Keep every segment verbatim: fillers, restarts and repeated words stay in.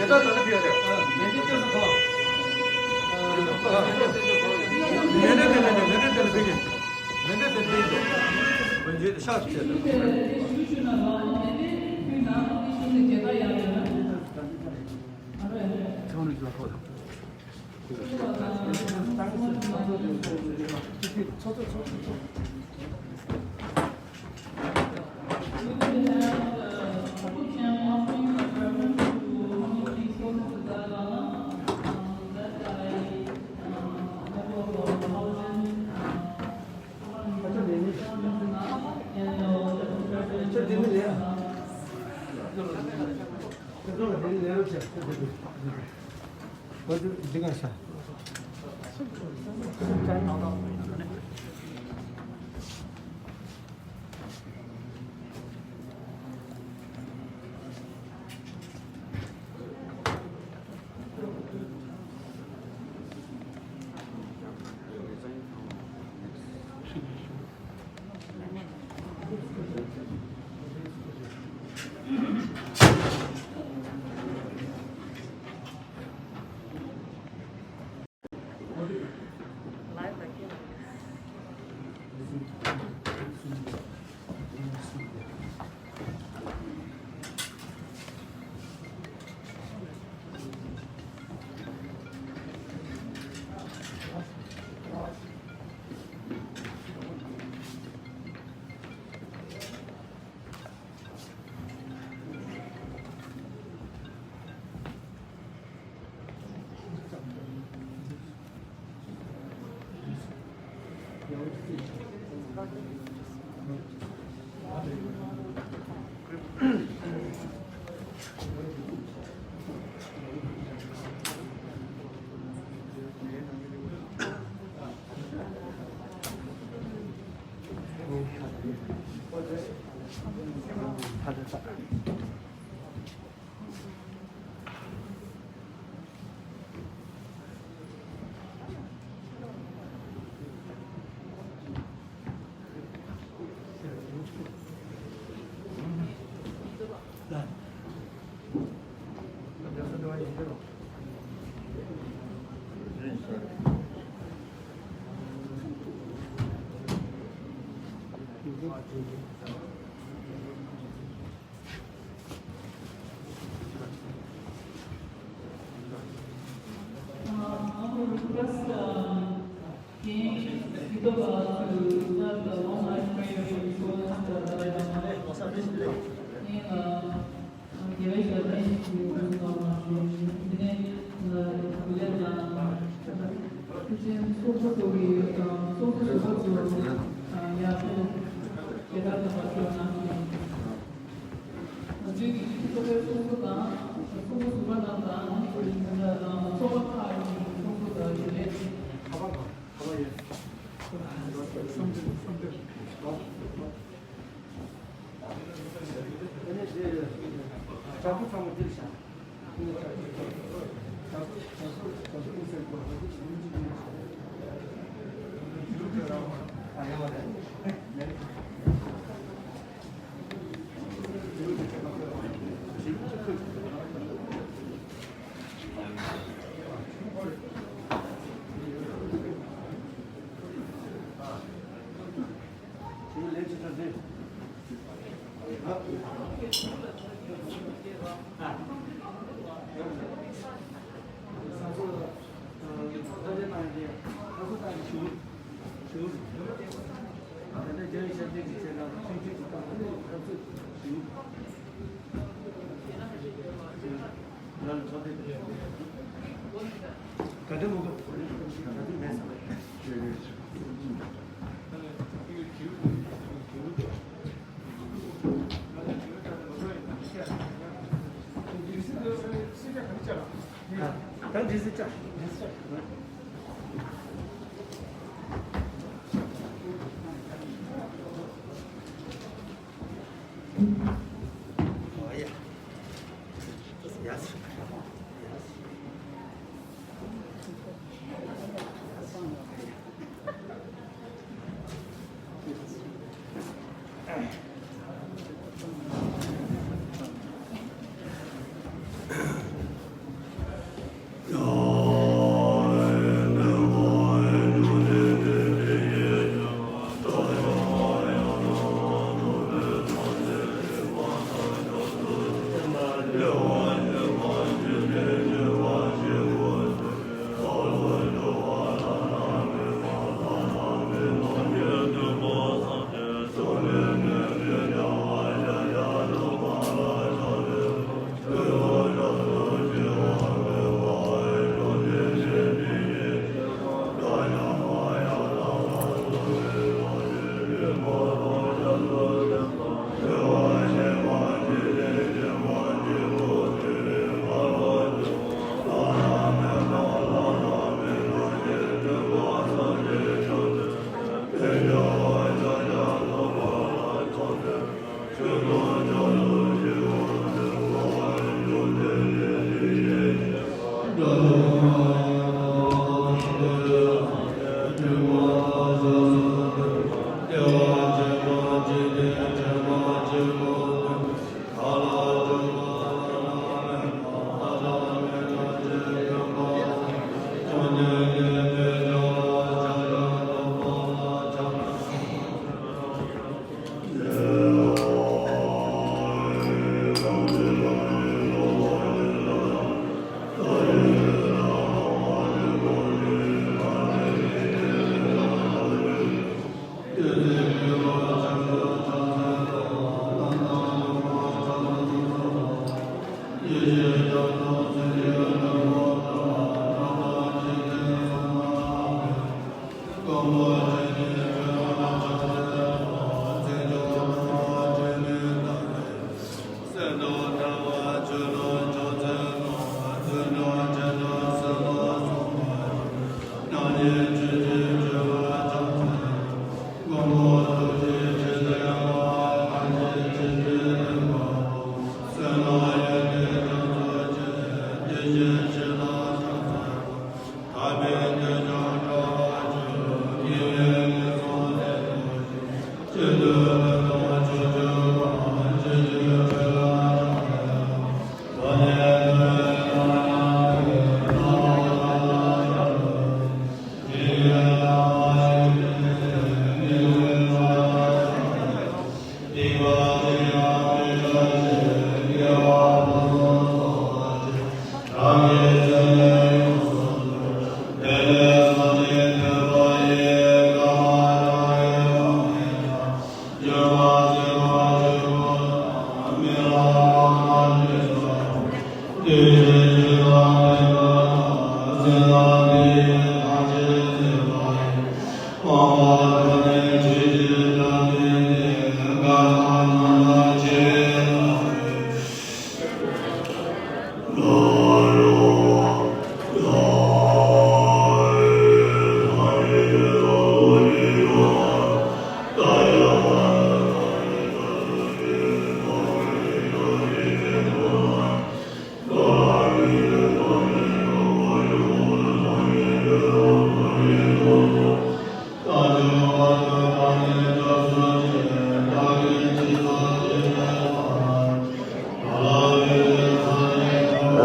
ད་ལྟ་ད་ལྟ་ཕེབས་རེད། མེ་འདྲེན་ཏེ་སོ་ཁོ། མེ་འདྲེན་ཏེ་ལེ་ཏེ་མེ་འདྲེན་ཏེ་ལེ་ཕེབས་ཀྱི། མེ་འདྲེན་ཏེ་ཕེབས་ཀྱི། འོན་ཇི་ཤག་ཅེས། ཚང་མ་ལ་ཕོག་དང་།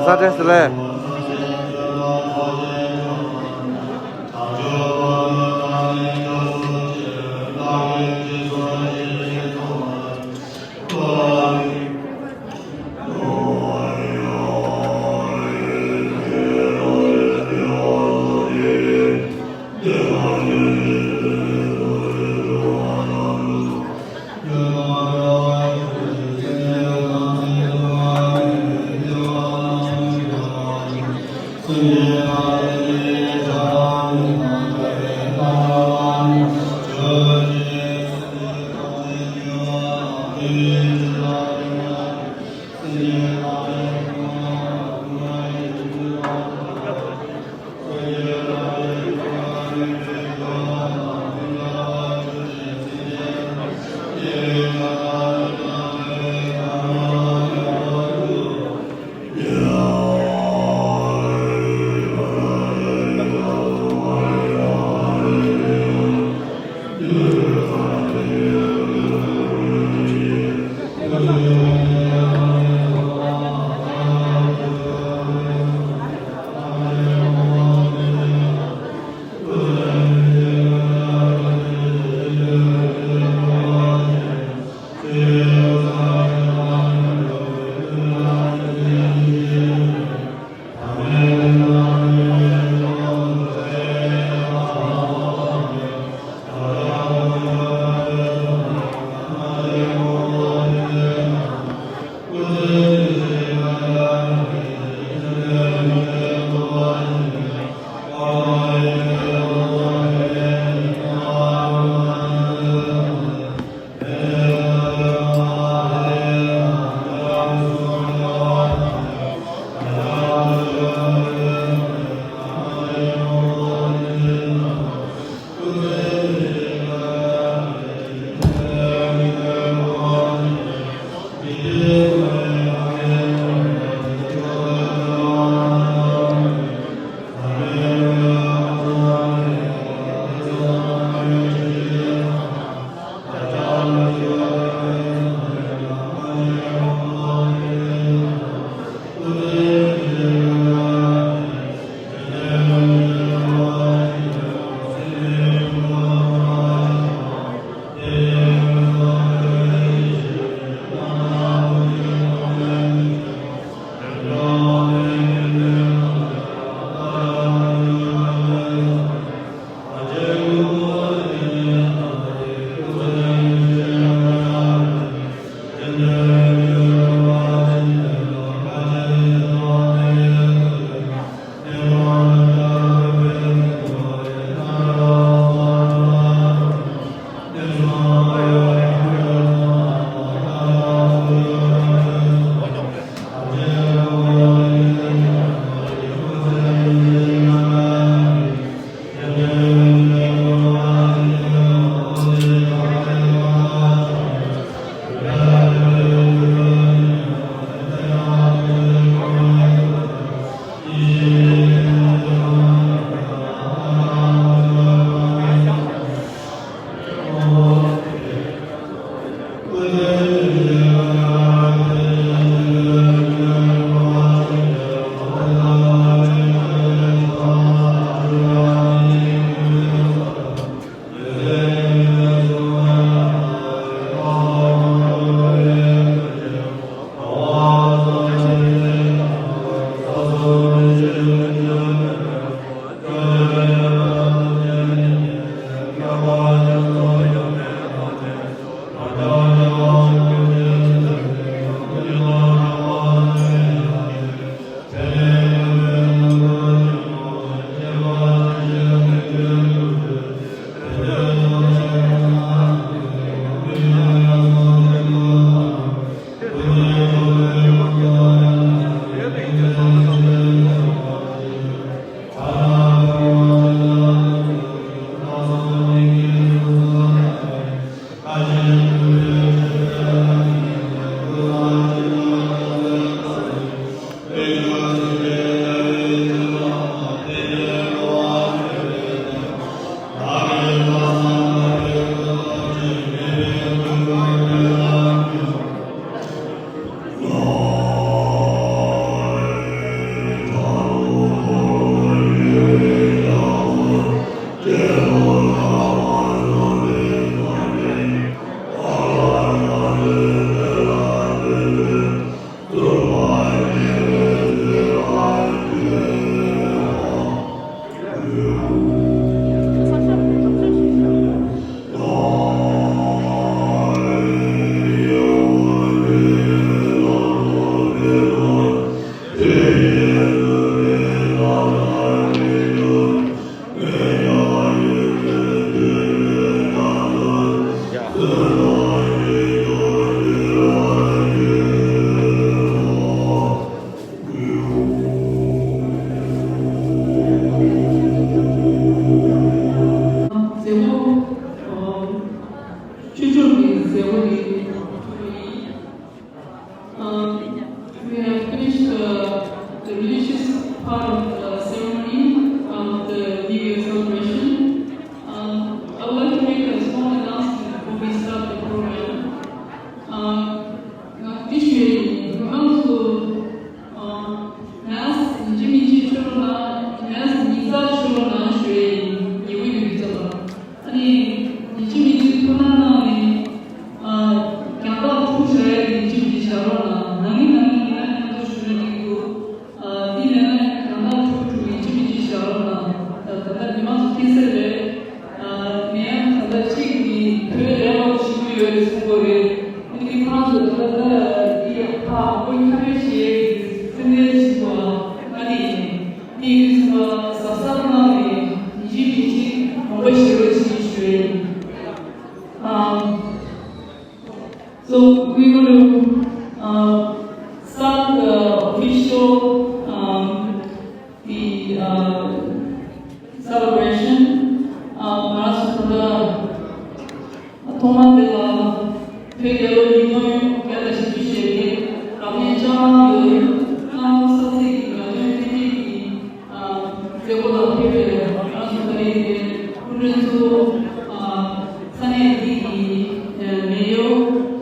ས་ཏྲེ་སི་ལེ། ཁང་གི་གནམ་ལོ་གསར་ཚེས་ཀྱི་དགའ་སྟོན་ལྷན་རྒྱས་ཀྱི་མཛད་སྒོ་ལ་ཕེབས་པའི་ང་ཚོ་ད་རེས་ཀྱི་སྐུ་མགྲོན་གཙོ་བོ་ས་གནས་འདི་གི་མེ་ཡོར་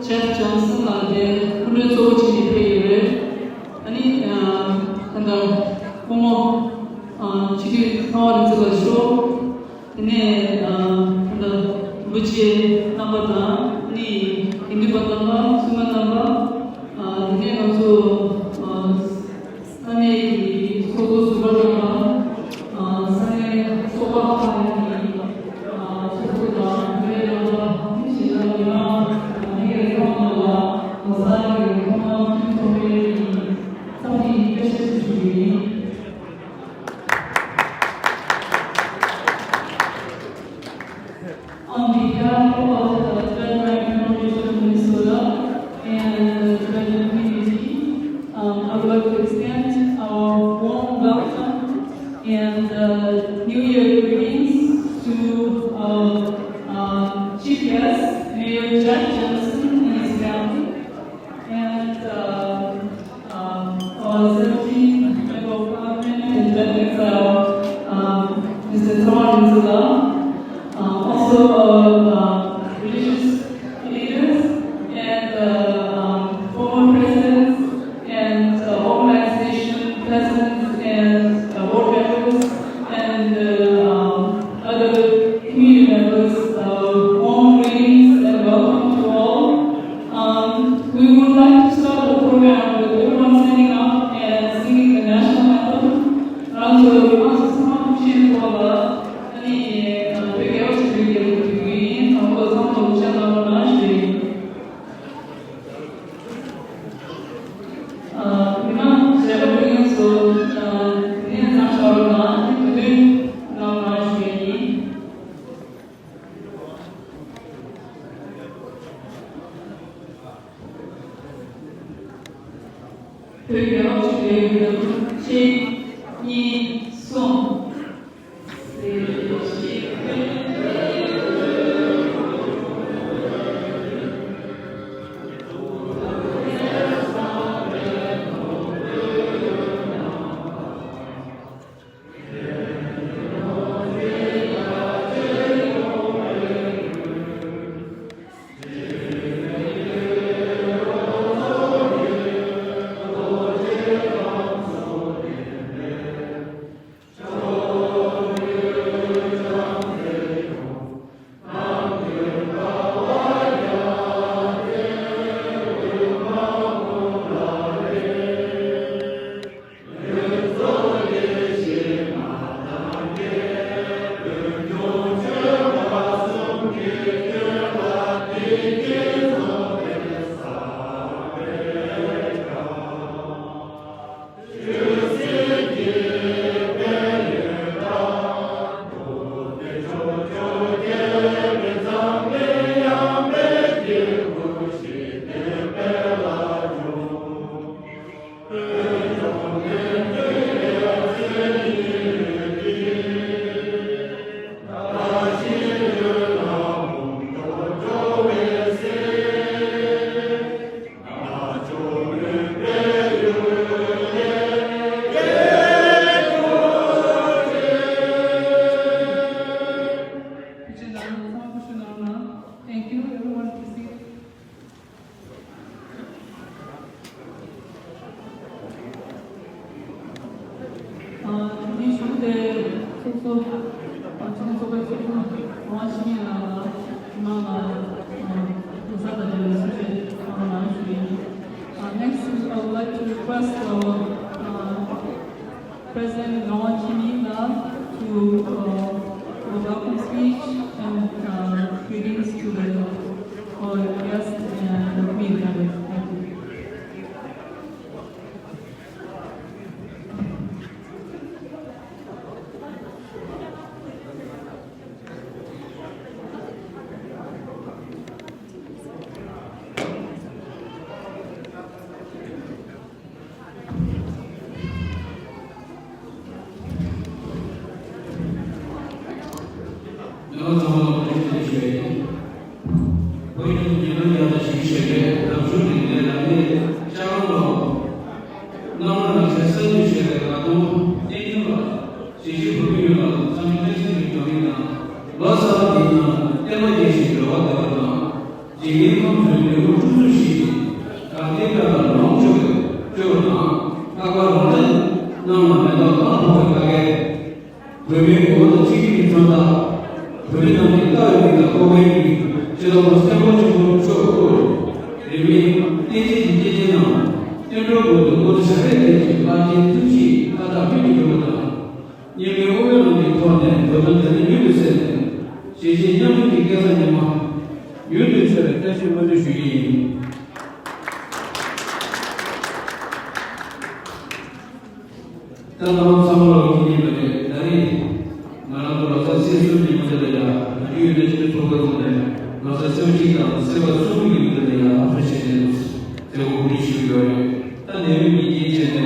ཇེབ་ཇོན་སན་ལགས་དེ་སྐུ་མགྲོན་གཙོ་བོ་བྱས་ནས་ཕེབས་ཡོད་རེད། ཨ་ནི་ད་ལྟ་སྐུ་ངོ་སྤྱི་འཐུས་ཚེ་དབང་རིག་འཛིན་ལགས་ཤོག་དེ་ནས་ད་ལྟ་རིན་པོ་ཆེ་རྣམ་པ་དང་ནི་དགེ་འདུན་པ་རྣམ་པ་སྲུང་མ་རྣམ་པ། དེ་ནས་ང་ཚོ་ས་གནས་ཀྱི་ཚོགས་གཙོ་ཟུར་པ་རྣམ་པ། ས་གནས་ཚོགས་པ་ཁག་གི་ཚོགས་གཙོ་དང་བོད་རང་བཙན་གཞིས་བྱེས་དང་མི་མང་ལྷན་རྒྱས་ཚང་མ་ལ་ལོ་གསར་གྱི་ཐོག་མར་སྤྱི་ཚོགས་པའི་འཚམས་འདྲི་བཀྲ་ཤིས་བདེ་ལེགས་ཞུ་རྒྱུ་ཡིན། On behalf of the Tibetan American Foundation of Minnesota and the Tibetan community, um, I would like to extend our warm welcome and uh, New Year greetings to our uh, chief guest, Mayor Jack Johnson and his family. And uh, um, our seventeen member of parliament and that is our um, Mister Thomas Zula, uh, also our uh, religious leaders and uh, um, former presidents and uh, organization presidents and uh, board members and uh, um, other community members, uh, warm greetings and welcome to all. Um, we would like to start the program with everyone standing up and singing the national anthem. ང་ཚོ་མི་མང་ཚོ་ཚང་མ་ཐུགས་ཆེན་པོ་ལ་ཨ་ནི་བོད་རྒྱལ་བ་ཆེན་པོའི་རྒྱལ་གྱི་དགོངས་ཡིན། ང་ཚོ་ཚང་མ་ལ་ཕྱག་ན་རོགས་གནང་ཞུ་ཡིན། མི་མང་བྱས་པ་ཀུན་སློང་ཚོ་དེ་ནས་གཙང་ཆགས་རོགས་གནང་། དེ་དུས་ནང་ནང་ཞུ་ཡིན། བོད་རྒྱལ་ལོ་གཅིག་རེ་ཡོད་ན་གཅིག་གཉིས་གསུམ། Thank you, everyone. Please sit. ཨ། དེ་ནས་གཞུག་དེ་ཚོགས་གཙོ། ཨ། ཚོགས་གཙོ་པའི་ཚོགས་གཙོ་ངག་དབང་འཆི་མེད་ལགས་ལ་མི་མང་ལ་ལོ་གསར་དང་འབྲེལ་བའི་གསུང་བཤད་གནང་རོགས་གནང་ཞུ་ཡིན། Uh, next, I would like to request our uh, President Ngawang Chimina to uh, a welcome speech and uh, greetings to the, our guests and the community members. Thank you. ང་ཚང་མ་ལ་བཀྲ་ཤིས་བདེ་ལེགས་ཞུ་ཡ་ཡིན། བོད་ཀྱི་ཉེ་ལམ་རྒྱ་དང་ཞིག་ཞུ་ཡ་རབ་བྱུང་རིག་གནས་ལག་ལེན་ལྕགས་ལམ་ལོ། གནམ་ལོ་ནང་བཞིན་གསར་འཛུགས་བྱས་པའི་ང་དང་བསྟན་འཛིན་པ་གཞིས་བྱེས་བོད་མི་ཡོངས་ལ་འཚམས་འདྲི་བཀྲ་ཤིས་བདེ་ལེགས་གྲངས་མེད་དང་། ལོ་གསར་པ་འདིའི་ནང་བསྟན་པ་རྒྱས་ཤིང་འགྲོ་བ་བདེ་བ་དང་། འཇིག་རྟེན་ཁམས་གསུམ་ལས་འགུལ་ཕུན་སུམ་ཚོགས་ཤིང་། དགའ་ལྡན་དགྲ་ལ་ལོངས་སྤྱོད་པའི་སྤྱོད་པ་དང་། ལྷག་པར་རང་ཅག་རྣམས་ལ་མེ་ཏོག་གཏམ་ཕོག་པའི་བཀའ་སྐད། བོད་མིའི་གོ་བ་དང་གཅིག་གྱུར་གྱི་མཚོན་རྟགས། བོད་མི་རྣམས་ཀྱི་ལྟ་བའི་མིག་དང་ལྐོག་པའི་མིག་སྤྱི་ནོར་གོང་ས་སྐྱབས་མགོན་ཆེན་པོ་མཆོག་སྐུ། རིས་མེད་བསྟན་འཛིན་གྱི་སྐྱེས་ཆེན་རྣམས་བསྟན་འགྲོའི་དགོས་འདོད་ཀུན་ཏུ་བཞག་པའི་དོན་གྱི་རླབས་ཆེན་ཐུགས་བསྐྱེད་མཐའ་དག་སྨིན་དུ་འགྲོ་བ་དང་། སྙིགས་མའི་དབུལ་བའི་ལམ་གྱི་ཐོག་ནས་འགྲོ་དོན་དེ་ནི་མྱུར་དུ་གསལ་ནས། གཞིས་བྱེས་མཉམ་འབྲེལ་གྱི་སྐལ་བཟང་ཉི་མ་མྱུར་དུ་འཚོལ་བའི་བཀྲ་ཤིས་སྨོན་འདུན་ཞུ་རྒྱུ་ཡིན། ད་ང་རང་ཚང་མ་ལོ་ཁེ་ཉིན་པ་རེད། ད་རེས་ང་རང་ཚོ་ལོ་གསར་ཚེས་གསུམ་ཉིན་མོ་དེ་ལ་ཡ་ང་ཚོའི་ཡུལ་ནས་སྤྱི་ཚོགས་ཁག་ནས་ལོ་གསར་ཚེས་གཅིག་དང་ཚེས་པ་གསུམ་ཉིན་མོ་དེ་ལ་ཡ་ཨ་ཧྥེ་ཤེ་ནས་ཚེས་པ་དགུ་རེ་ཞུ་ཡོད་རེད། ད་ནད་ཡོད་ཉེས་ཅན་བྱས་ནས་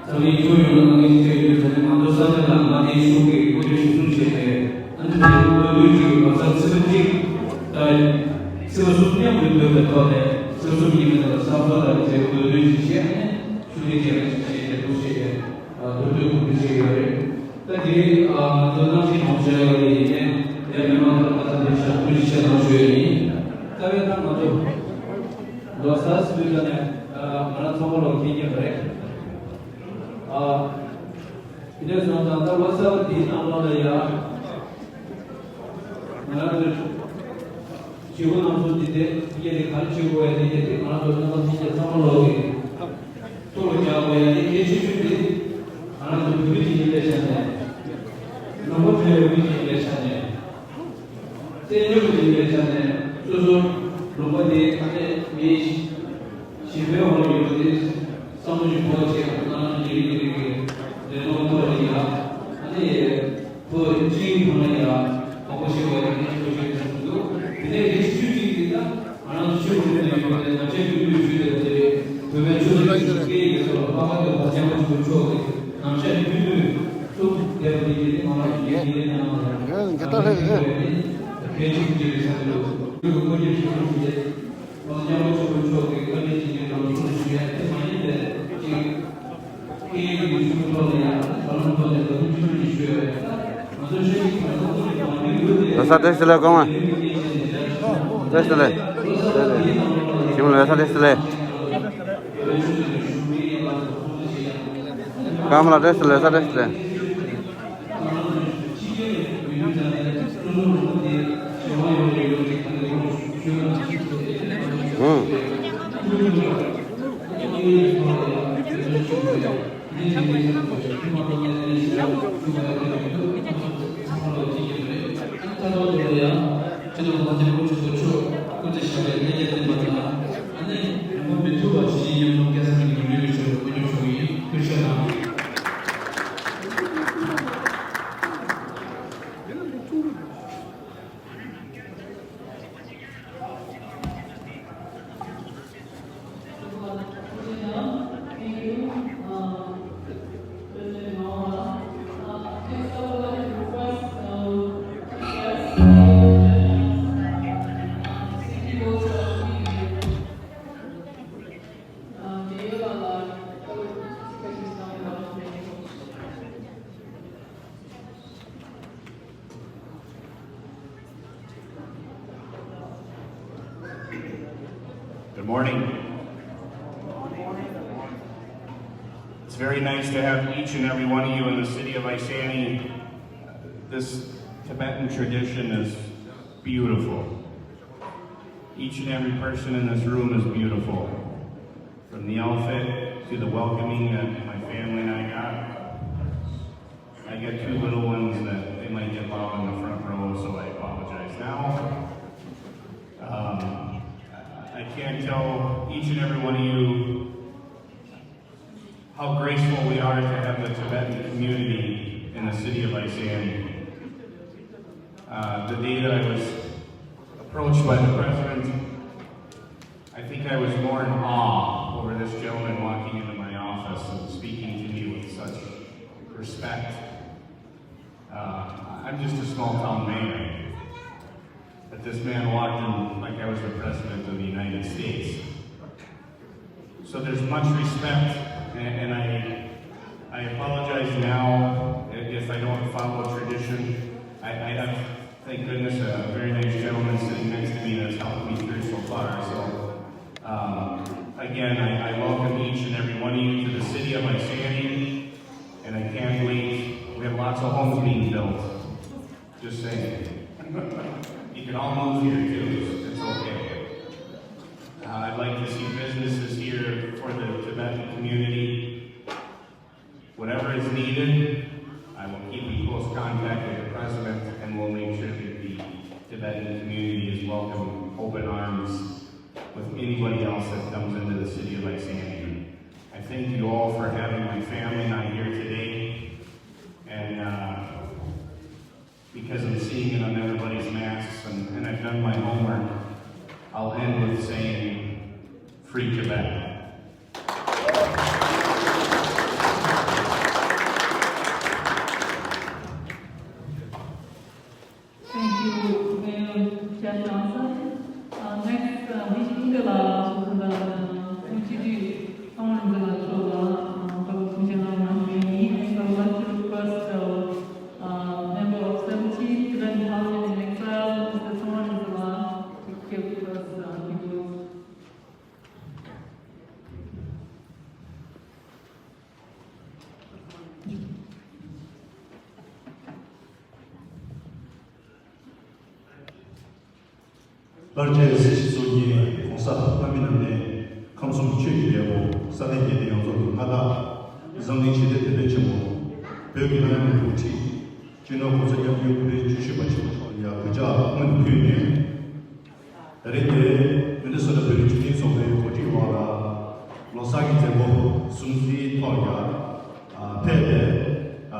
ཚང་མའི་ཁྱོན་ཡོངས་ལ་ང་ངས་བལྟས་ཡོད་ཙང་ང་ཚོ་ས་གནས་ལ་མངའ་སྡེའི་གཞུང་གིས་བཀོད་སྒྲིག་ཞིབ་བཟུང་བྱས་ཏེ་ཨ་ནི་དེ་ལོ་ལོ་གཅིག་ལོ་གསར་ཚེས་པ་གཅིག་ད་ཚེས་པ་གསུམ་མཉམ་དུ་འདོན་པའི་ཐོག་ནས་ཚེས་པ་གསུམ་ཉིན་མོ་དེ་ལ་གསར་གཏོད་དང་མཛད་སྒོ་འདོན་ཞིག་བྱས་ནས། ཞུ་ལས་རྒྱ་ཆེ་ཆེ་ལས་འགུལ་བྱེད་པའི་དོན་དུ་གོ་སྒྲིག་བྱས་ཡོད་རེད། ད་དེ་ང་ཚོ་གནང་ཤེས་མང་ཤོས་ཡོད་རེད། ཡིན་ནའི་ཡ་མི་མང་ཚོར་ཁ་ཚ་དེ་ཞག་དགུ་ཞིག་ཆེད་གནང་ཞུ་ཡས་ཡིན། ད་བས་ད་ང་ཚོ་ལོ་གསར་ཟེར་དུས་ད་ནས་ང་རང་ཚང་མ་ལོ་ཁེ་ཉེན་པ་རེད། ཨ་དེ་འདྲ་སོང་ཙང་ད་ལོ་གསར་པ་དེའི་ནང་ལོགས་ལ་ཡ། ང་རང་ཚོའི་བྱེད་སྒོ་རྣམ་གསུམ་འདི་དེ་སྐད་དེ་ག་རེ་བྱེད་དགོས་ཡ་དེ་སྐད་དེ་ང་རང་ཚོ་སེམས་ཁམས་ཐམས་ཅད་ཚང་མ་ལོག་གི་ཐུགས་ལ་འཇགས་དགོས་ཡ་དེ་གལ་ཆེ་ཤོས་དེ་ང་རང་ཚོ་བོད་མི་གཅིག་ཡིན་པའི་ཆ་ནས་ལུང་པ་བོད་མི་གཅིག་ཡིན་པའི་ཆ་ནས་བཙན་བྱོལ་གཅིག་ཡིན་པའི་ཆ་ནས་སོ་སོ་ལུང་པ་དེ་ཨ་ནེ་མི་གཞན་པའི་འོག་ལ་ཡོད་པ་དེ་བསམ་བློ་ཞིག་འཁོར་བྱས་ང་རང་ཚོ་ཉིན་རེ་ཉིན་རེ་གི་ལས་དོན་ཐོག་ལ་ཡ་ཨ་ནེ། བོད་སྤྱིའི་ཐོག་ནས་ཡང་དཔའ་བོ་ཞེས་པ་ཡང་ནས་ཆོས་ཅན་དུ་འདུག་དེ་ནས་རིགས་ཆོས་ཅན་གྱི་ད་ང་རང་ཚོ་ཆོས་ཀྱི་ཐོག་ནས་ཡོད་པའི་ནང་ཆེན་རྒྱུན་དུ་ཞུས་ཏེ་དེ་བོད་པའི་ཆོས་ཀྱི་སྐད་ཡིག་གི་ཐོག་ལ་འཕགས་པ་སྟོན་པ་སྐྱབས་མགོན་ཆེན་པོ་མཆོག་གི་ནང་ཆེན་རྒྱུན་དུ་གསུངས་བསྡད་པ་དེ་ཡིན་ཏེ་ང་རང་ཚོ་ཡིན་ཏེ་ནང་ལ་ཡང་ཡང་འགལ་ཟླ་རེད། ཕལ་ཆེར་ཅི་རིགས་ས་འདུག་ཆོས་ཀྱི་སྐུ་ཉིད་ཞིག་གསུངས་ཏེ། ང་ཚོ་སྐྱབས་མགོན་ཆེན་པོ་མཆོག་གི་བཀའ་དྲིན་ཅན་གྱི་ལམ་སྲོལ་ཞུ་ཡ་དེ་མ་ཡིན་པའི་ཅིག་ལོ་གསར་བཀྲ་ཤིས་བདེ་ལེགས་སྐུ་ངོ། བཀྲ་ཤིས་བདེ་ལེགས། ཞི་མོ་ལོ་གསར་བཀྲ་ཤིས་བདེ་ལེགས། ཀརྨ་ལགས་བཀྲ་ཤིས་བདེ་ལེགས། ལོ་གསར་བཀྲ་ཤིས་བདེ་ལེགས། Good morning. It's very nice to have each and every one of you in the city of Iceni. This Tibetan tradition is beautiful. Each and every person in this room is beautiful. From the outfit to the welcoming that my family and I got. I got two little ones that they might get loud in the front row, so I apologize now. Um, I can't tell each and every one of you how grateful we are to have the Tibetan community in the city of Iceni. Uh, the day that I was approached by the president, I think I was more in awe over this gentleman walking into my office and speaking to me with such respect. Uh, I'm just a small town mayor, but this man walked in like I was the president of the United States. So there's much respect And, and I, I apologize now if I don't follow tradition. I, I have, thank goodness, a very nice gentleman sitting next to me that's helped me through so far. So, um, again, I, I welcome each and every one of you to the city of Isani, and I can't wait. We have lots of homes being built. Just saying. You can all move here too. It's, it's okay. Uh, I'd like to see businesses here for the Tibetan community. Whatever is needed, I will keep in close contact with the president, and we'll make sure that the Tibetan community is welcome, open arms, with anybody else that comes into the city of Isani. I thank you all for having my family and I here today. And, uh, because I'm seeing it on everybody's masks and, and I've done my homework, I'll end with saying, "Free Tibet." Thank you, Mayor Jeff Johnson. Uh, next, uh, we should do the last, uh, we should do, I want to do the last, uh, but we should not want to be, and I would like to request, uh, uh, member of seventeenth Grand Parliament in Exile, Mister Thorn Zala, to give us, uh, the words. སླར་རྗེས་སྲིད་སྤྱི་ཚོགས་ཀྱི་གོང་ས་ལྷ་མི་རྣམས་ནས་ཁམས་གསུམ་ཆོས་ཀྱི་རྒྱལ་པོ་ས་གནས་རྒྱལ་བསྟན་ཡོངས་རྫོགས་ཀྱི་མངའ་བདག་འཛམ་གླིང་ཞི་བདེ་དོན་ལྡན་ཆེན་མོ་བོད་ཀྱི་གླེང་བའི་འགོ་ཁྲིད་སྤྱི་ནོར་གོང་ས་སྐྱབས་མགོན་སྐུ་ཕྲེང་བཅུ་བཞི་པ་ཆེན་མོ་མཆོག་ལ་ཡང་གུས་ཕྱག་སྔོན་དུ་ཕུལ་ནས། ད་རེས་འདིར་མི་ནི་སོ་ཊ་བོད་རིགས་བཅུད་ལེན་ཚོགས་པའི་གོ་སྒྲིག་འོག་ལ་ལོ་གསར་གྱི་མཛད་སྒོ་སྲུང་བརྩིའི་ཐོག་ཡང་ཕེབས་པའི་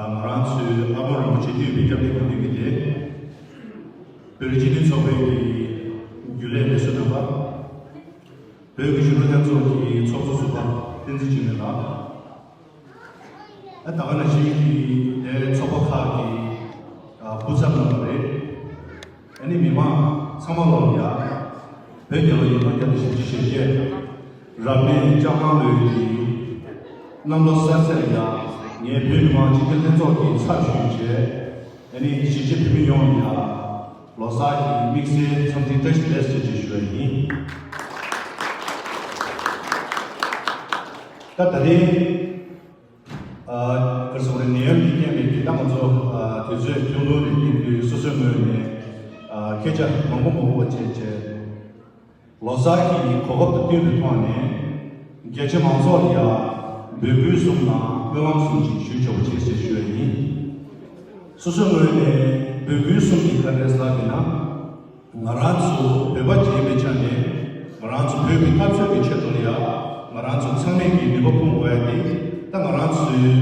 ང་རང་ཚོའི་ཨ་པ་རིན་པོ་ཆེ་དབུས་པའི་སྐྱབས་གནས་སྐུ་མདུན་གྱི་སྡེ། བོད་རིགས་སྤྱི་མཐུན་ཚོགས་པའི་རྒྱུན་ལས་ལས་བཟོ་རྣམ་པ། བོད་ཀྱི་གཞོན་ནུ་ལྷན་ཚོགས་ཀྱི་ཚོགས་གཙོ་ཟུར་པ་བསྟན་འཛིན་འཇིགས་མེད་ལགས། ཨ་ད་ག་ནང་བཞིན་གྱི་དེ་ཚོགས་པ་ཁག་གི་ཨ་སྐུ་ཚབ་རྣམ་པ་རེད། ཨ་ནི་མི་མང་ཚང་མ་ལ་ཡ་བོད་རྒྱལ་ལོ་ཉིས་སྟོང་བརྒྱ་དང་བཞི་བཅུ་ཞེ་བརྒྱད་རབ་གནས་ལྕགས་སྒང་ལོའི་གི་གནམ་ལོ་གསར་ཚེས་ལ་ཡ་ངས་བོད་མི་མང་སྤྱི་འཐུས་ལྷན་ཚོགས་ཀྱི་ཚབ་ཞུས་བྱས། ཨ་ནི་གཞིས་བྱེས་བོད་མི་ཡོངས་ལ་ཡ་ལོ་གསར་གྱི་དམིགས་བསལ་འཚམས་འདྲི་བཀྲ་ཤིས་བདེ་ལེགས་ཟེར་ཅིག་ཞུ་བ་ཡིན། ད་ད་རེས་ཨ་ག་རེ་ཟེར་དགོས་རེད། ནད་ཡམས་ཀྱི་རྐྱེན་པས་ཀྱི་ད་ང་ཚོ་ཨ་དུས་ཚོད་ཐུང་ཐུང་རེད། དེ་དུས་སོ་སོའི་ངོས་ནས་ཨ་སྐད་ཆ་མང་པོ་མང་པོ་བྱས་བྱས། ལོ་གསར་གྱི་གོ་སྐབས་དང་བསྟུན་པའི་ཐོག་ནས་རྒྱ་ཆེ་མང་ཚོགས་ལ་ཡང་འབོད་སྐུལ་གསུམ་དང་སྨོན་ལམ་གསུམ་ཞིག་ཞུ་ཆོག་པ་བྱེད་ཅེས་ཞུ་བ་ཡིན། སོ་སོའི་ངོས་ནས་འབོད་སྐུལ་གསུམ་དེ་ག་རེ་ཟེར་ལབ་ན། ང་རང་ཚོ་བོད་པ་ཅིག་ཡིན་པའི་ཆ་ནས་ང་རང་ཚོ་བོད་ཀྱི་འཐབ་རྩོད་ཀྱི་ཆེད་དུ་ལ་ཡང་ང་རང་ཚོ་ཚང་མས་ཀྱི་ནུས་པ་སྤུངས་དགོས་ཡ་དེ་ད་ང་རང་ཚོའི་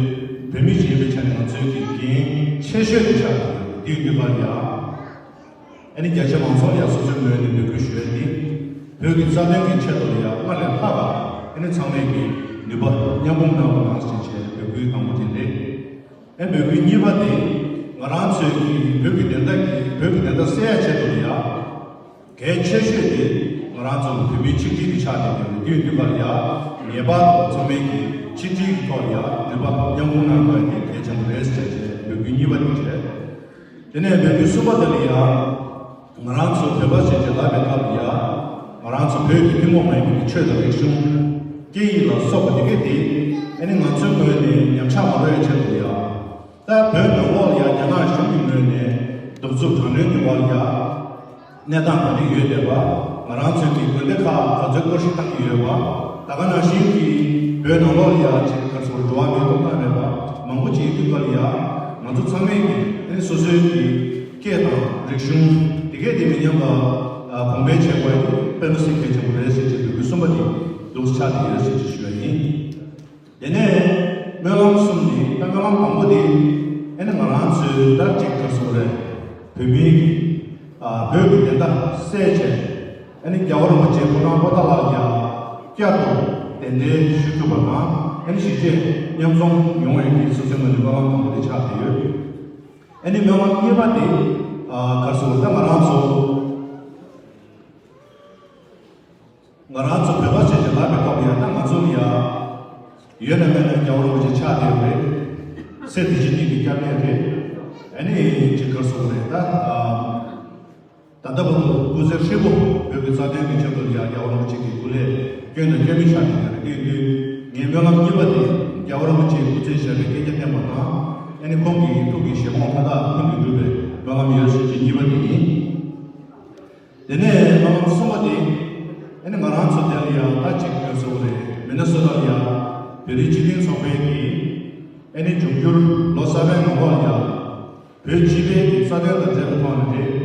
བོད་མི་ཅིག་ཡིན་པའི་ཆ་ནས་ང་ཚོའི་གི་འགན་ཆེ་ཤོས་དེ་ཆགས་ཡོད། དེའི་དུས་སྐབས་ལ་ཡང་། ཨ་ནི་རྒྱ་ཆེ་མང་ཚོགས་ལ་ཡང་སོ་སོའི་ངོས་ནས་འབོད་སྐུལ་ཞུ་ཡ་འདི། བོད་ཀྱི་རྩ་དོན་གྱི་ཆེད་དུ་ལ་ཡང་སྔར་ལས་ལྷག་པ་ཨ་ནི་ཚང་མས་ཀྱི་ནུས་པ་མཉམ་སྤུངས་གནང་རོགས་གནང་ཞེས་བྱས་འབོད་སྐུལ་དང་པོ་དེ་རེད། ཨ་འབོད་སྐུལ་གཉིས་པ་དེ་ང་རང་ཚོའི་ཀྱི་བོད་ཀྱི་བདེན་མཐའ་གི་བོད་ཀྱི་བདེན་མཐའ་གསལ་ཡ་ཆེད་དུ་ལ་ཡང་གལ་ཆེ་ཤོས་དེ་ང་རང་ཚོ་བོད་མིའི་ཆིག་སྒྲིལ་གྱི་ཆ་དེ་ཡོད་དུས་འདུག་པ་ལ་ཡང་ངེས་པར་དུ་ཚང་མས་ཀྱི་ཆིག་སྒྲིལ་གྱི་ཐོག་ལ་ཡང་ནུས་པ་མཉམ་སྤུངས་གནང་དགོས་ཡ་དེ་གལ་ཆེན་པོ་རེད་ཟེར་བྱས་འབོད་སྐུལ་གཉིས་པ་དེ་བྱས། དེ་ནས་འབོད་སྐུལ་གསུམ་པ་དེ་ལ་ཡང་། ང་རང་ཚོ་བོད་པ་ཞིག་ཅིག་ལབ་པའི་སྐབས་ལ་ཡང་། ང་རང་ཚོ་བོད་ཀྱི་ཐུན་མོང་མ་ཡིན་པའི་ཆོས་དང་རིག་གཞུང་། སྐད་ཡིག་ལ་སོགས་པ་དེ་གས་དེ། ཨ་ནི་ང་ཚོའི་ངོས་ནས་ཉམས་ཆག་མ་འགྲོ་བའི་ཆེད་དུ་ཡང་། ད་བོད་ནང་ལོགས་ལ་ཡང་རྒྱ་ནག་གཞུང་གི་ངོས་ནས་གདུག་རྩུབ་དྲག་གནོན་གྱི་འོག་ལ་ཡང་། གནས་སྟངས་ག་འདྲ་ཡོད་བསྡད་པ། ང་རང་ཚོའི་གི་དགོན་སྡེ་ཁག་ག་ཚོད་སྐོར་ཞིག་བཏང་གི་ཡོད་པ། ད་ག་ནང་བཞིན་གྱི་བོད་ནང་ལོགས་ལ་ཡང་ཅིག་ག་ཚོད་འགྲོ་བ་མིའི་ཐོབ་ཐང་མེད་པ་མང་པོ་ཅིག་ཡོད་དུས་སྐབས་ལ་ཡང་ང་ཚོ་ཚང་མས་ཀྱི་ཨ་ནི་སོ་སོའི་གི་སྐད་དང་རིག་གཞུང་དེ་གས་དེ་མི་ཉམས་པ་གོང་འཕེལ་བྱེད་དགོས་ཡ་དེ་དཔེ་མི་སྲིད་གལ་ཆེན་པོ་རེད་ཟེར་གྱི་འབོད་སྐུལ་གསུམ་པ་དེ་འདུག་ཆགས་བསྡད་ཡོད་ཟེར་གྱི་ཞུ་བ་ཡིན། དེ་ནས་སྨོན་ལམ་གསུམ་ནི་ད་སྨོན་ལམ་དང་པོ་དེ་ཨ་ནི་ང་རང་ཚོའི་ད་ཅིག་ག་ཟེར་དགོས་རེད། བོད་མིའི་གི་ཨ་བོད་ཀྱི་བདེན་མཐའ་གསལ་བྱས། ཨ་ནི་རྒྱལ་བ་རིན་པོ་ཆེ་ཕོ་བྲང་པོ་ཏཱ་ལ་ལ་ཡང་བསྐྱར་དུ་གདན་འདྲེན་ཞུ་ཐུབ་པ་དང་ཨ་ནི་གཞིས་བྱེས་མཉམ་འཛོམས་ཡོང་བའི་གི་སོ་སོའི་ངོས་ནས་སྨོན་ལམ་དང་པོ་དེ་ཆགས་བསྡད་ཡོད། ཨ་ནི་སྨོན་ལམ་གཉིས་པ་དེ་ཨ་ག་ཟེར་ད་ང་རང་ཚོ་ང་རང་ཚོ་བོད་པ་ཞིག་ཅིག་ལབ་པའི་སྐབས་ཡང་ད་ང་ཚོ་ནི་ཡང་ ཡོད་ན་མེད་ན་རྒྱལ་བ་རིན་པོ་ཆེ་ཕྱག་དེ་རེད། སྲས་དེ་བཞིན་ཉིད་ཀྱི་སྐྱབས་གནས་རེད། ཨ་ནི་ཅིག་གར་སོང་རེད་ད། ད་ལྟ་བར་དུ་སྐུ་ཚེ་ཧྲིལ་པོ་བོད་ཀྱི་རྩ་དོན་གྱི་ཆེད་དུ་ཡང་རྒྱལ་བ་རིན་པོ་ཆེ་གི་སྐུ་ལས་སྐྱོན་དང་སྐྱོན་མེད་ཆགས་ཀྱི་ཡོད་རེད། དེ་དུས་ངའི་སྨོན་ལམ་གཉིས་པ་དེ་རྒྱལ་བ་རིན་པོ་ཆེའི་སྐུ་ཚེ་ཞབས་པད་བསྐལ་བརྒྱར་བརྟན་པ་དང་། ཨ་ནི་ཁོང་གི་ཐུགས་ཀྱི་བཞེད་དགོངས་མཐའ་དག་ལྷུན་གྱིས་འགྲུབ་པའི་སྨོན་ལམ་ཡོད་ཟེར་གྱི་གཉིས་པ་དེ་ཡིན། དེ་ནས་སྨོན་ལམ་གསུམ་པ་དེ། ཨ་ནི་ང་རང་ཚོ་དེ་ལ་ཡང་ད་ཅིག་ཡོད་ཟེར་བ་རེད། མི་ནི་སོ་ཊ་ལ་ཡང་བོད་རིགས་སྤྱི་མཐུན་ཚོགས་པའི་གི་ཨ་ནི་འབྱུང་འགྱུར་ལོ་གསར་པའི་ནང་ལོགས་ལ་ཡང་བོད་སྤྱི་པའི་གི་རྩ་དོན་དང་འབྲེལ་བའི་ཐོག་ནས་རེད།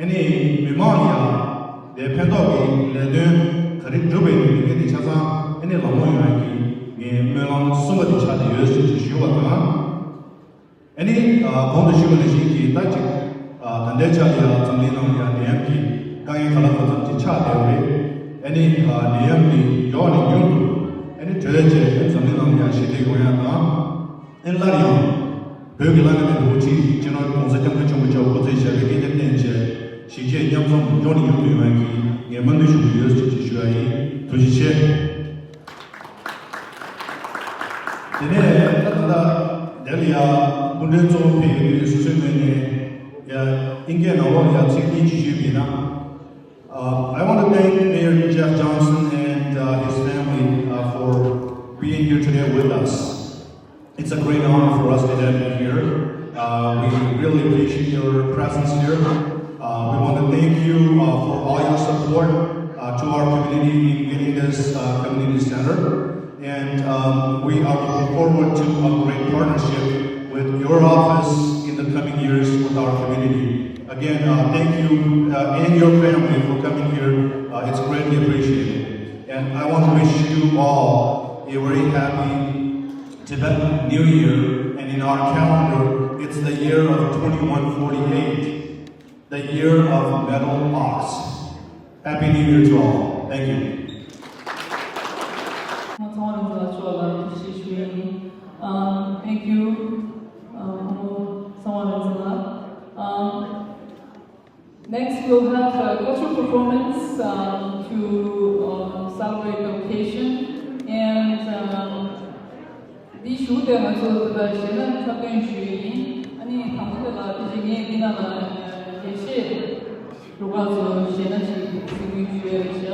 ཨ་ནི་མི་མང་ལ་ཡང་དེ་ཕན་ཐོགས་ཀྱི་ལས་དོན་ག་རེ་བསྒྲུབས་པའི་ནི་མི་དེ་ཆ་ཚང་ཨ་ནི་ལག་ལེན་ཡོང་ཡག་གི་ངའི་སྨོན་ལམ་གསུམ་པ་དེ་ཆགས་བསྡད་ཡོད་ཟེར་ཅིག་ཞུ་བ་དང་། ཨ་ནི། ཨ། གོང་དུ་ཞུས་པ་ནང་བཞིན་གྱི་ད་ཅིག་ཨ། ད་ལྟའི་ཆར་ལ་ཡང་འཛམ་གླིང་ནང་ལ་ཡང་ནད་ཡམས་ཀྱི་དཀའ་ངལ་ག་ལ་གང་འཚམ་ཅིག་ཆགས་བསྡད་པ་རེད། ཨ་ནི། ཨ། ནད་ཡམས་འདི་མགྱོགས་ནས་མྱུར་དུ་ཨ་ནི་གྲོལ་བྱས་འཛམ་གླིང་ནང་ལ་ཡང་ཞི་བདེ་ཡོང་ཡག་དང་། ཨ་ནི་སླར་ཡང་བོད་ཀྱི་བླ་ན་མེད་པའི་དབུ་ཁྲིད་སྤྱི་ནོར་༸གོང་ས་༸སྐྱབས་མགོན་ཆེན་པོ་མཆོག་སྐུ་ཚེ་ཞབས་པད་བསྐལ་བརྒྱར་བརྟན་བྱས་གཞིས་བྱེས་མཉམ་འཛོམས་མགྱོགས་ནས་མྱུར་དུ་ཡོང་ཡག་གི་ངས་སྨོན་འདུན་ཞུ་གི་ཡོད་ཅེས་ཞུ་ཡ་ཡིན། ཐུགས་རྗེ་ཆེ། དེ་ནས་ད་ད་ལྟ་དེ་ལ་ཡང་སྐུ་མགྲོན་གཙོ་བོ་ཕེབས་ཡོད་དུས་སོ་སོའི་ངོས་ནས་ཡང་དབྱིན་སྐད་ནང་ལོགས་ཡང་ཚིག་གཉིས་ཅིག་ཞུས་པ་ཡིན་ན། Uh, I want to thank Mayor Jeff Johnson and uh, his family uh, for being here today with us. It's a great honor for us to have you here. Uh, we really appreciate your presence here. Uh, we want to thank you uh, for all your support uh, to our community in getting this uh, community center. And um, we are looking forward to a great partnership with your office in the coming years with our community. Again, uh, thank you uh, and your family for coming here. Uh, it's greatly appreciated. And I want to wish you all a very happy Tibetan New Year, and in our calendar, it's the year of twenty-one forty-eight, the year of metal ox. Happy New Year to all. Thank you. ཚང་མ་ལ་ཐུགས་རྗེ་ཆེ་ཞུ་ཡིན། Um, thank you. Um, ཚང་མ་ལ། Um, Next, we'll have a cultural performance um, to um, celebrate the occasion. And um, འདི་ཞུ་དེ་ང་ཚོ་ད་གཞས་སྣ་འཁྲབ་སྟོན་ཞུ་ཡིན། ཨ་ནི་དང་པོ་དེ་ལ་དེ་བཞིན་ངས་འདི་ནང་ལ་དགེ་བཤེས་རུ་ཁག་ཚོ་གཞས་སྣ་ཞིག་གཟིགས་མོལ་ཞུ་ཡ་རེད་ཤག་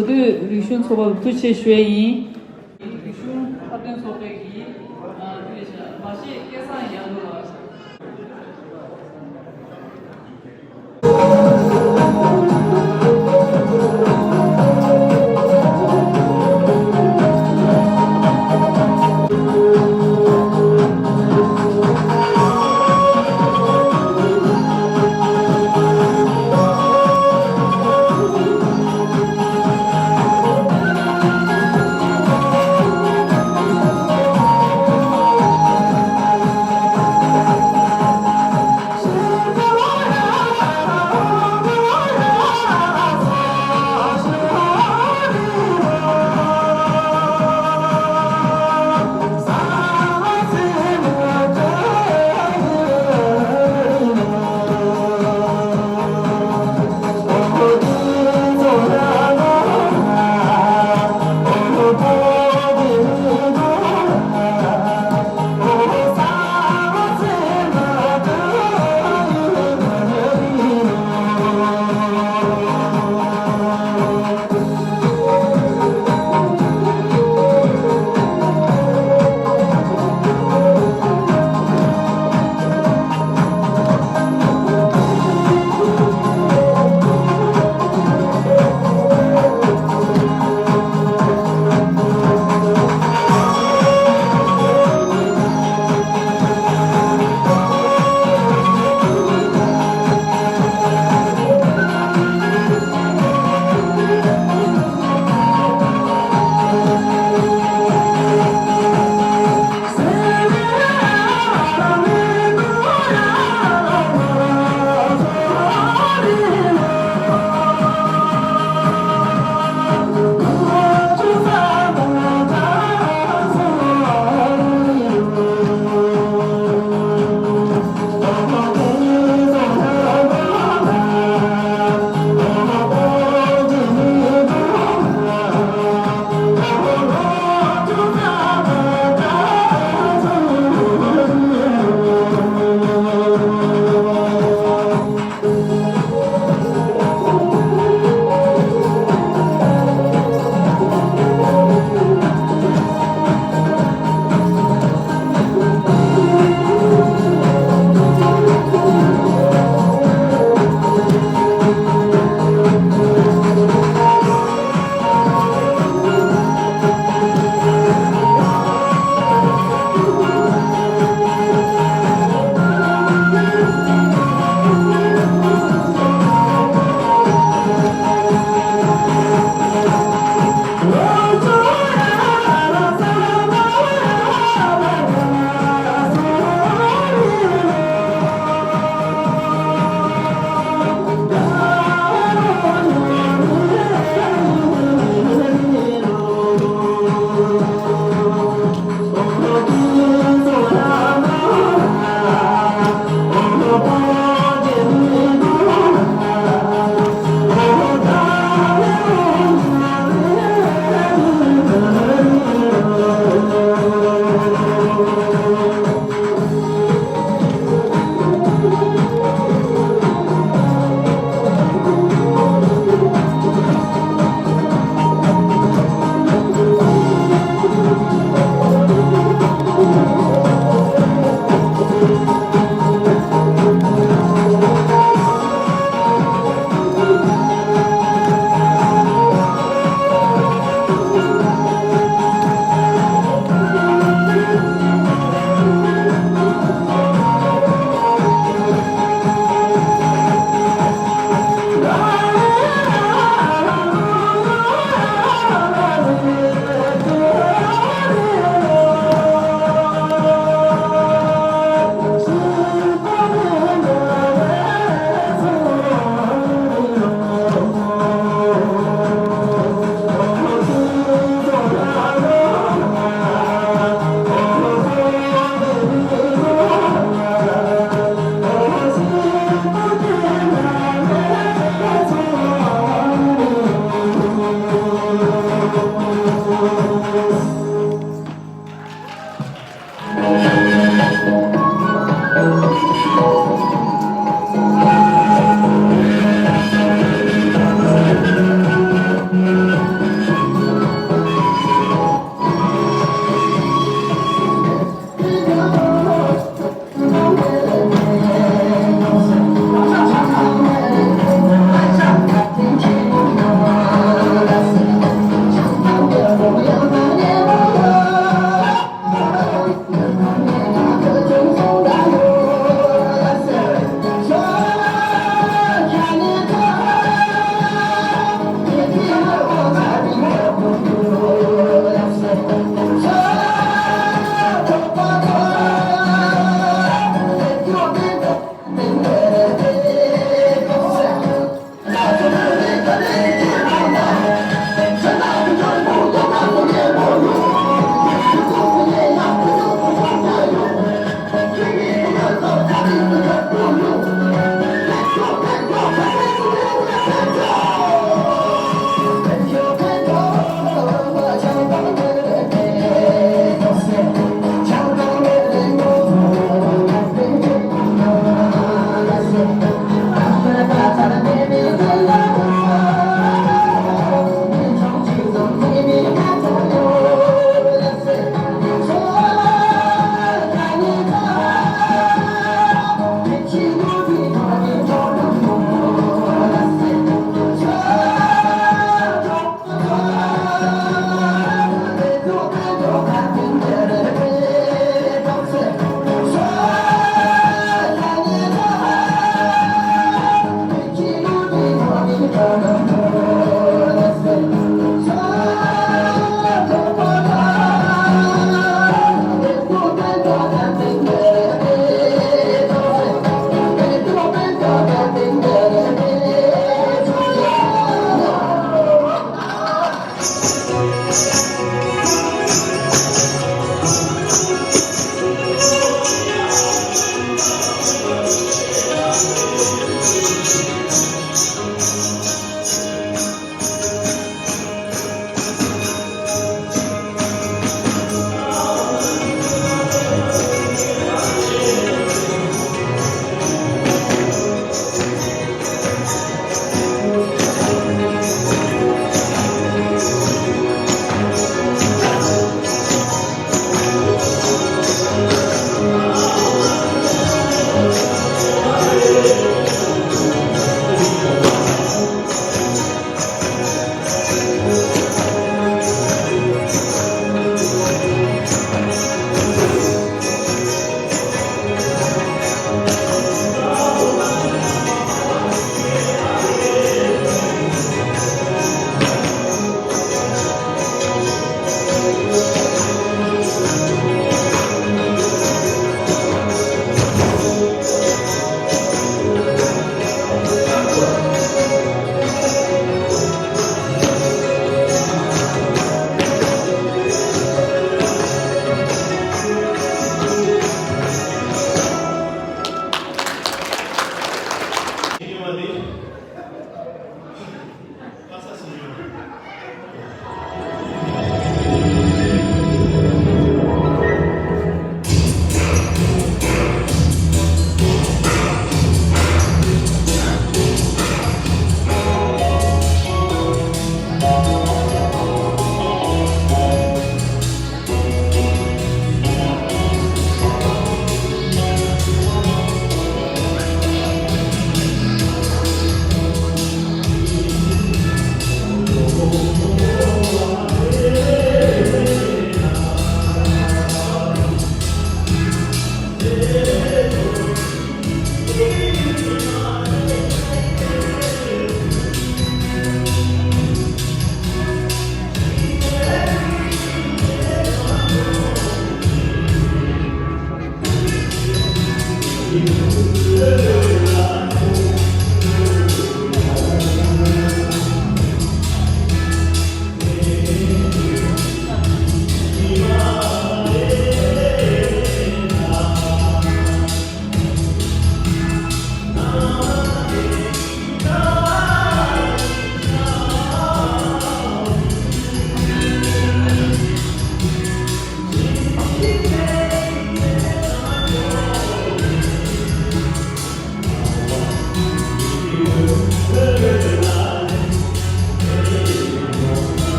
འབྲུག་སྟོད་རིག་གཞུང་ཚོགས་པ་ལ་ཐུགས་རྗེ་ཆེ་ཞུ་ཡས་ཡིན། རིག་གཞུང་མཐའ་དོན་ཚོགས་པའི་གི་ཨ་ཐུགས་རྗེ་ཆེ། མ་ཤེས་སྐལ་བཟང་ཡར་འབྲོག་ལགས།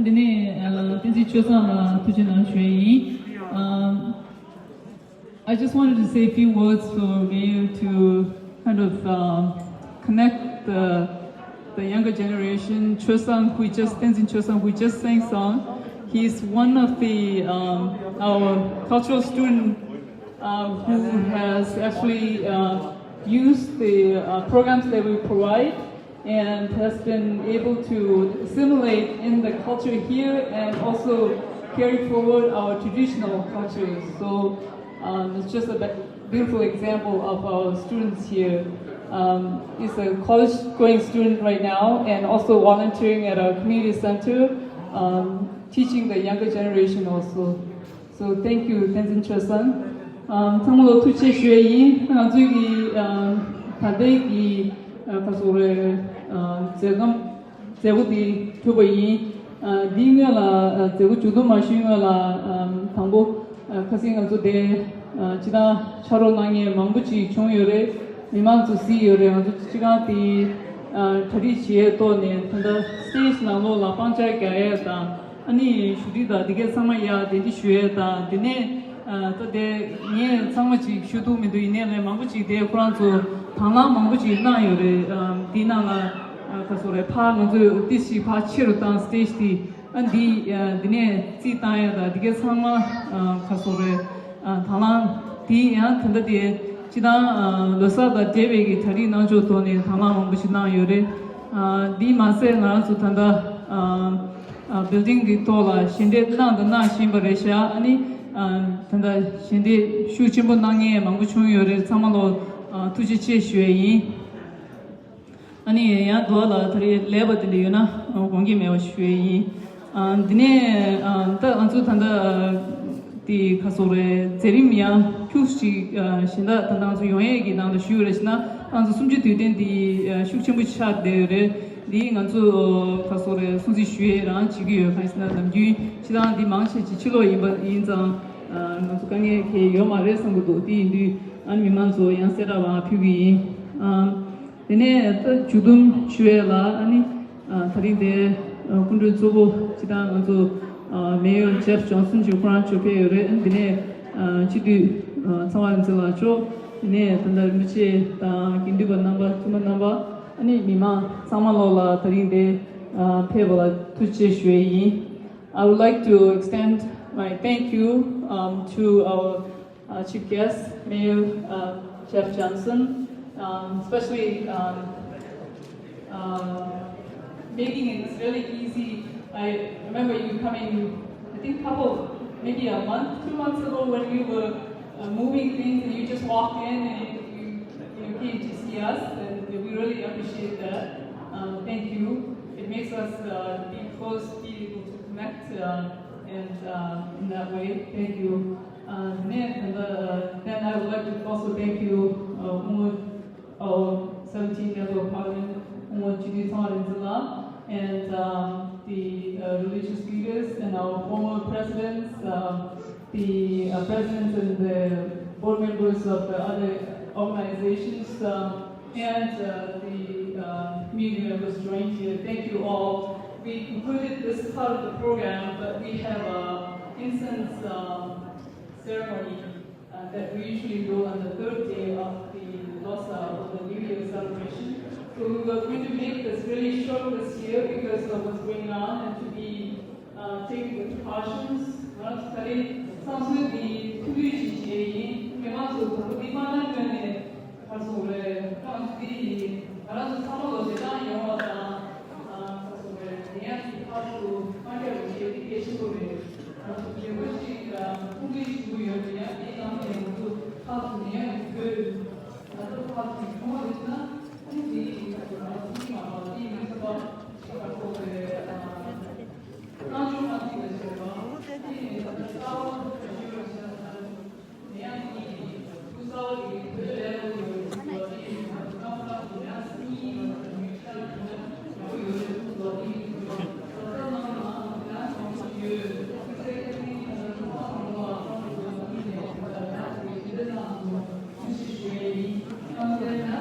འདི་ནས་ཨ་བསྟན་འཛིན་ཆོས་བཟང་ལ་ཐུགས་རྗེ་གནང་ཞུ་ཡས་ཡིན། Um, I just wanted to say a few words for Mayor to kind of um, connect the, the younger generation. Chosang, who just, Tenzin Chosang, who just sang song, he's one of the um, our cultural student uh, who has actually uh, used the uh, programs that we provide and has been able to assimilate in the culture here and also carry forward our traditional cultures. So um, it's just a be- beautiful example of our students here. Um, he's a college going student right now and also volunteering at our community center, um, teaching the younger generation also. So thank you, Tenzin Chosan. Um, ཚང་མ་ལ་ཐུགས་རྗེ་ཆེ་ཞུ་ཡས་ཡིན། ང་ཚོའི་གི་um, ད་ལྟའི་གི uh, ག་ཟེར་རེད། Uh, མཛད་སྒོ་མཛད་སྒོ་འདི་གྲུབ་པ་ཡིན། Uh, འདིའི་སྔོན་ལ་uh, མཛད་སྒོ་མཇུག་བསྡོམས་མ་ཞུས་སྔོན་ལ་um, དང་པོ་uh, ཁ་སང་ང་ཚོ་དེ་uh, སྤྱི་བཏང་ཕྱག་རོགས་གནང་མཁན་མང་པོ་ཅིག་བྱུང་ཡོད་རེད། མི་མང་ཚོ་གཟིགས་ཡོད་རེད། ང་ཚོ་སྤྱི་ཁང་དེ་uh, གྲ་སྒྲིག་བྱེད་ཡས་ཐོག་ནས་ད་ལྟ་stage་ནང་ལོགས་ལ་སྤང་བྱ་རྒྱག་ཡས་དང་། ཨ་ནི་བཞུགས་ཁྲི་དང་འདི་གས་ཚང་མ་ཡར་གདན་འདྲེན་ཞུ་ཡས་དང་། དེ་ནས་ཨ་ད་དེ་ངས་ཚང་མ་ཅིག་ཞུ་ཐུབ་མི་འདུག་ཡིན་ནའི་ལས་མང་པོ་ཅིག་དེ་ཁོ་རང་ཚོ་དང་བླངས་མང་པོ་ཅིག་གནང་ཡོད་རེད། ཨ་འདི་ནང་ལ་ཨ་ག་ཟེར་རེད། ཕར་ང་ཚོས་ཏོག་ཙམ་ཕར་ཆེ་རུ་བཏང་stage་དེ། ཨ་འདི་ཨ་འདི་ནས་རྩིས་བཏང་ཡས་དང་འདི་གས་ཚང་མ་ཨ་ག་ཟེར་རེད། ཨ་དང་བླངས་དེ་ཡང་ད་ལྟ་དེ་སྤྱི་བཏང་ཨ་ལོ་གསར་དང་འབྲེལ་བའི་གི་གྲ་སྒྲིག་གནང་ཕྱོགས་ཐོག་ནས་དང་བླངས་མང་པོ་ཞིག་གནང་ཡོད་རེད། ཨ་འདི་མ་ཟད་ང་རང་ཚོ་ད་ལྟ་ཨ་ཨ་building་གི་ཐོག་ལ་ཞལ་འདེབས་གནང་དང་གནང་བཞིན་པ་རེད་ཤག་ཨ་ནི་ཨ་ད་ལྟ་ཞལ་འདེབས་ཤུགས་ཆེན་པོ་གནང་མཁན་མང་པོ་བྱུང་ཡོད་རེད། ཚང་མ་ལ་ཨ་ཐུགས་རྗེ་ཆེ་ཞུ་ཡས་ཡིན། ཨ་ནི་ཡང་འདུག་ལ་ད་རེས་ལས་པ་དེ་འདྲ་ཡོད་ན་དགོངས་འགལ་མེད་པ་ཞུ་ཡས་ཡིན། ཨ་འདི་ནས་ཨ་ད་ང་ཚོ་ད་ལྟ་དེ་ག་ཟེར་རེད། མཛད་རིམ་ཡང་ཁྱུག་ཅིག་ཨ་གཞན་དག་ད་ལྟ་ང་ཚོ་ཡོང་ཡས་ཀྱི་ནང་དུ་ཞུས་རེད་ཟེར་ན། ང་ཚོ་གསུམ་བཅུའི་དུས་དྲན་དེ་ཨ་ཤུགས་ཆེན་པོ་ཆགས་བསྡད་ཡོད་རེད། འདི་ང་ཚོ་ག་ཟེར་རེད། སྲུང་བརྩི་ཞུ་ཡས་རང་བྱེད་ཀྱི་ཡོད། གང་ཡིན་ཟེར་ན་ནམ་རྒྱུན་ཕྱི་ནང་འདི་མང་ཆེ་ཅིག་ཕྱི་ལོགས་ཡིན་པ་ཡིན་ཙང་ཨ་ང་ཚོ་དཀའ་ངལ་གང་ཡང་ཡོད་མ་རེད་བསམ་གྱི་འདུག་དེ་ཡིན་དུས་ཨ་ནི་མི་མང་ཚོ་ཡང་གསལ་བསྒྲགས་པ་ཕུལ་གྱི་ཡིན། ཨ། དེ་ནས་ད་མཇུག་བསྡོམས་ཞུ་ཡས་ལ་ཨ་ནི་ཨ་ད་རིང་དེ་ཨ་སྐུ་མགྲོན་གཙོ་བོ་སྤྱི་བཏང་ང་ཚོ་ཨ་Mayor Jeff Johnson་མཆོག་ཁོ་རང་མཆོག་ཕེབས་ཡོད་རེད། ཨ་ནི་དེ་ནས་ཨ་སྤྱི་འཐུས་ཨ་ཚངས་པ་རིག་འཛིན་ལགས་མཆོག་དེ་ནས་ད་ལྟ་རིན་པོ་ཆེ་དང་དགེ་འདུན་པ་རྣམ་པ་བཙུན་མ་རྣམ་པ་ཨ་ནི་མི་མང་ཚང་མ་ལོག་ལ་ད་རིང་དེ་ཨ་ཕེབས་པ་ལ་ཐུགས་རྗེ་ཆེ་ཞུ་ཡས་ཡིན། I would like to extend my thank you um, to our uh, chief guest, Mayor uh, Jeff Johnson, um, especially um, uh, making it really easy. I remember you coming, I think, couple, maybe a month, two months ago when we were uh, moving things and you just walked in and you, you, you came to see us, and we really appreciate that. Um, thank you. It makes us uh, be close, be able to connect uh, and uh, in that way. Thank you. Uh, then, and, uh, then I would like to also thank you, uh, Umut, our seventeen Member of Parliament, Umut Chidi Thongrinzila, and um, the uh, religious leaders and our former presidents, uh, the uh, presidents and the board members of the other organizations, uh, and uh, the uh, community members joined here. Thank you all. We concluded this part of the program, but we have a incense um, ceremony uh, that we usually do on the third day of the Losar or the New Year celebration. So we were going to make this really short this year because of what's going on and to be uh, take the precautions. ང་རང་ཚོ་ད་རེས་བསམ་ཚུལ་འདི་ཐུང་ཐུང་ཞིག་བྱས་ཡིན། མི་མང་ཚོ་དང་པོ་འདི་མ་གནང་སྔོན་ནས་ག་རེ་ཟེར་དགོས་རེད། ང་རང་ཚོ་འདི་ཡིན། ང་རང་ཚོ་ཚང་མ་ལོ་བདེ་ཐང་ཡོང་བ་དང་། ཨ་ག་རེ་ཟེར་དགོས་རེད། དེ་ཡང་ཅིག་ཕར་ཚུར་མ་བརྒྱབ་པ་བྱས་འདི་གལ་ཆེན་པོ་རེད། ང་ཚོ་བདེ་པོ་ཅིག་ཐུང་ཐུང་ཞིག་ཞུ་གི་ཡོད། དེ་ཡང་འདིའི་ནང་ནས་ང་ཚོ་ཕར་ཚུར་ཉན་ཡོང་གི་ཡོད། ང་ཚོ་ཕར་ཚུར་ཉན་ཡོང་བ་རེད་ན་ཨ་ནི་འདི་ཡིན་ང་ཚོ་ང་ཚོ་འདི་མ་གཏོགས་འདི་མི་ཚོ་ཕར་ཅིག་ག་རེ་ཟེར་དགོས་རེད། ཨ།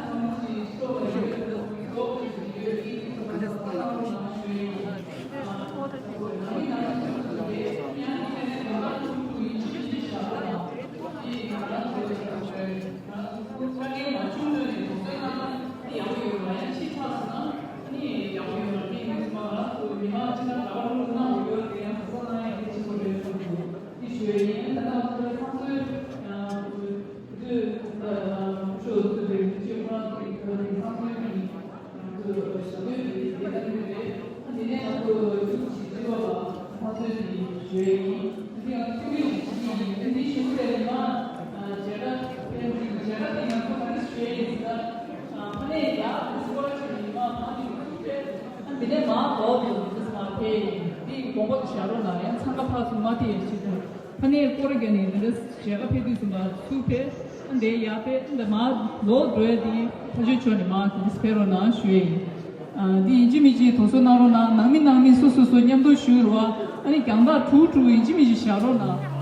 ཕ་ནས་སྐོར་རྒྱག་ནས་འདི་འདྲ་མཇལ་ཁ་ཕེབས་དུས་ཙམ་པ་ཚུར་ཕེབས། ཨ་འདི་ཡར་ཕེབས། ཨ་འདི་མར་ལོག་འགྲོ་ཡ་འདི་ཕ་ཆོས་ཕྱོགས་ནས་མར་འདི་ཕེབས་རོགས་གནང་ཞུ་ཡ་ཡིན། ཨ་འདི་ཡིན་གཅིག་མིན་གཅིག་དོགས་ཟོན་གནང་རོགས་གནང་། ནང་མི་ནང་མི་སོ་སོ་སོ་མཉམ་དུ་བཞུགས་རོགས། ཨ་ནི་རྒྱང་ཐག་དྲུག་དྲུག་ཡིན་གཅིག་མིན་གཅིག་བཞག་རོགས་གནང་།